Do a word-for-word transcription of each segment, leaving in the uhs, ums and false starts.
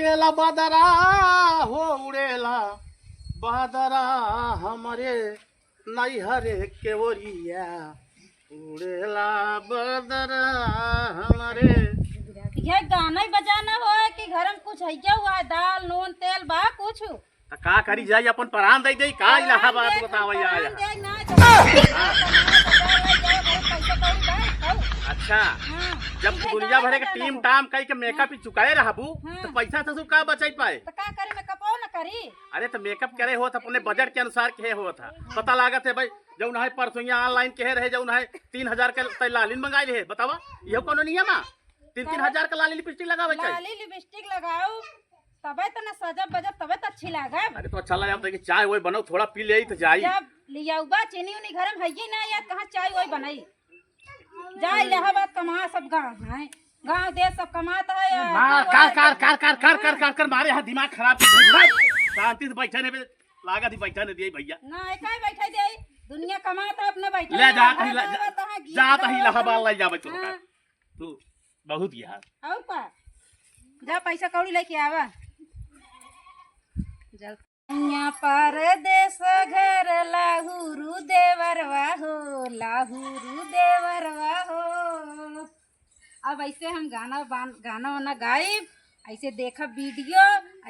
उड़ेला बदरा हो, उड़ेला बदरा हमरे नैहरे के ओरिया, उड़ेला बदरा हमरे। ये गाना ही बजाना हो कि घर में कुछ है क्या हुआ है, दाल, नून, तेल बा कुछ? त का करी जाई, अपन परान दे दे का? परान इलाहाबाद दे, बतावा परान यार। दे, ना, तो हाँ। पैसा कौड़ी बा, कहू। अच्छा, हाँ, जब ठीक है, दुनिया गाना भरे के बजाना टीम हो। टाम कई के मेकअप हाँ। ही चुकाए रहबू, हाँ। तो पैसा से तू का बचाई पाए? तो का करी, मेकअपो न करी? अरे, तो मेकअप करे होत अपने बजट के अनुसार के होत है। पता लागत है भाई, जौन है परसों यहाँ ऑनलाइन कहे रहे, जौन है तीन हजार के तै लालिन मंगाई रहे, बतावा, यह कोनो नियम है? तीन तीन हजार का लाली लिपस्टिक लगावे चाहिए। लाली लिपस्टिक लगाओ, तबे तो ना सजब बजब, तबे तो अच्छी लागब। अरे, तो अच्छा लगा, देखिए, चाय वही बनाओ, थोड़ा पी ले तो जाई। जब लियाउबा चीनी उनी घर में है ही ना, या कहाँ चाय वही बनाई? जा इलाहाबाद कमा, सब गाँव है, गाँव देश सब कमात है, या मार, तू कार, है कार, तो कार, कार, कार, कार, हाँ। कार, कार, मारे यहाँ दिमाग खराब कर दिया। शांति से बैठे नहीं बे, लागत ही बैठे नहीं दिए भैया। ना, एका ही बैठे दे, दुनिया कमात है, अपने बैठे ले रहे, जा, घर ले जा, जावत है, गीत जात ही गावत इलाहाबाद है। ले जावे तो हाँ। तू बहुत गया। और का? जा पैसा कौड़ी लेके आवा। जल यहाँ परदेस घर लाहुरु देवरवा हो, लाहुरु देवरवा हो। अब ऐसे हम गाना बान-, गाना वाना गाइब, ऐसे देखब वीडियो,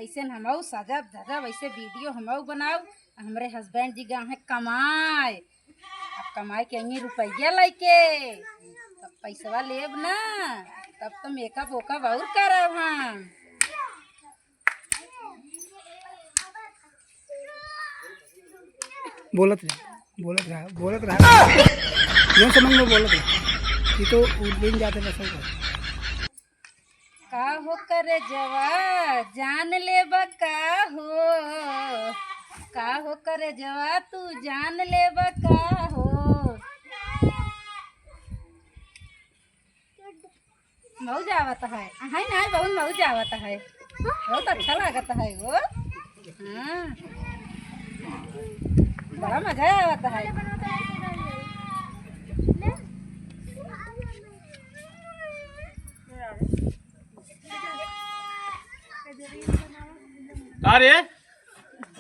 ऐसे हमहू सजब धजब, ऐसे वीडियो हमहू बनाऊ। हमरे हस्बैंड जी गए हैं कमाए, अब कमाए के आएंगे रुपया लेके, तब पैसवा लेब ना, तब तो मेकअप वेकअप और करब हम। बोलत रहा, बोलत रहा, बोलत रहा। जौन समझ में बोलत रहा। ये तो उद्दीन जाते बस होगा। का हो करे जवा, जान लेबा का हो? का हो करे जवा, तू जान लेबा का हो? मौज आवत है, है ना, बहुत मौज आवत है, बहुत अच्छा लागत है वो। हाँ, बड़ा मजा आवत है। का रे,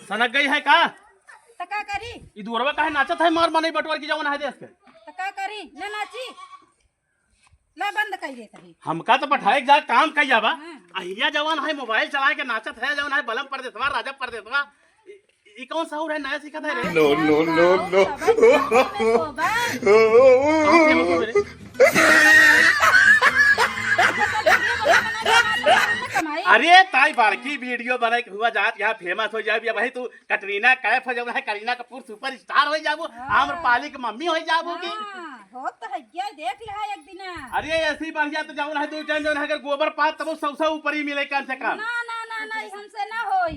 सनक गई है का? त का करी? ई दुअरवा काहे नाचत है, मार मनई बटोर के जवन है देश के? त का करी, ना नाची? ला बंद कर देत ही। हमका तो बैठाए के जा, काम कई जाबा। हाँ। अहिया जवन है मोबाइल चला के नाचत है, जवन है बलम परदेसवा, राजा परदेसवा। ई, ई कौन सहूर है, नया सीखत है रे? No, no, no, no। कहाँ फेमस हो रे? कमाई। अरे ताई बड़की वीडियो बनाई के हुआ जात, यहाँ फेमस हो जाए, भाई तू कटरीना कैफ हो जाबू, है करीना कपूर सुपरस्टार हो जाबू, हाँ। आम्रपाली के मम्मी हो जाबू की। हाँ, हो तो है, ये देख ले है एक दिन। अरे ऐसी बढ़िया तो जौन है, दो जन जौन है, अगर गोबर पात तब सौसा ऊपर ही मिले कम से कम। ना, ना, ना, ना, ई हमसे ना होई।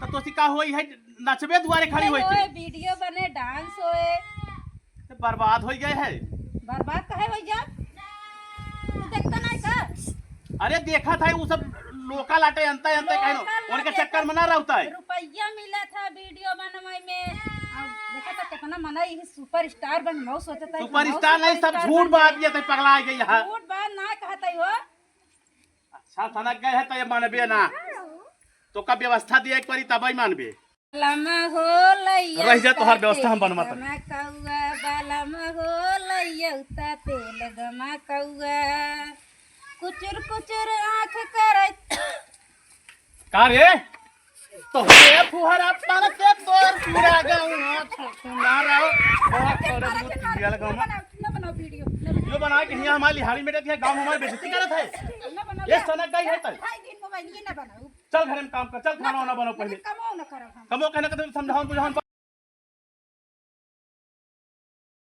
तो तोसी का होई है, नचबे दुआरे खड़ी होई होई, के। वीडियो बने, डांस होए। तो बर्बाद हो गए है। बर्बाद काहे हो जा? तू देखता नहीं का? अरे देखत है, उ सब लोका लाटे, अंता अंता कहनो, लोका उनके लाटे चक्कर में ना रहता है। रुपया मिला था वीडियो बनवाई में। अब देखा था कितना मना, ये सुपरस्टार बन, मऊ सोचता है कि सुपरस्टार मऊ नहीं, सब सुपरस्टार झूठ बन बात जाए। ये तो पगला गई है। झूठ बात ना कहता ही हो। अच्छा सनक गए है तो ये मानबे ना, तो का व्यवस्था दिए एक बारी तब ही मानबे। बलम हो लइया रह जा, तोहार व्यवस्था हम बनवा तनी। गमा कौआ, बलम हो लइया उता तेल गमा कौआ। कुचुर कुचुर आँख करत। का रे? तो हे फुहरा पान के तोर पूरा गाँव सुना रहो। बहुत सारे मुँह पियल गाँव में। ना बनाओ वीडियो, ना बनाओ। वीडियो बना के हियाँ हमारे लिहारी में देखिए, गाँव हमारे बेइज्जती करत है। ना बनाओ, ये ना। सनक गई है तब। ढाई दिन मोबाइल ये ना बनाओ। चल घरे में काम कर, चल खाना वाना बनाओ पहले। कमो ना करब हम। कमो कहने का तो समझाओ बुझाओ।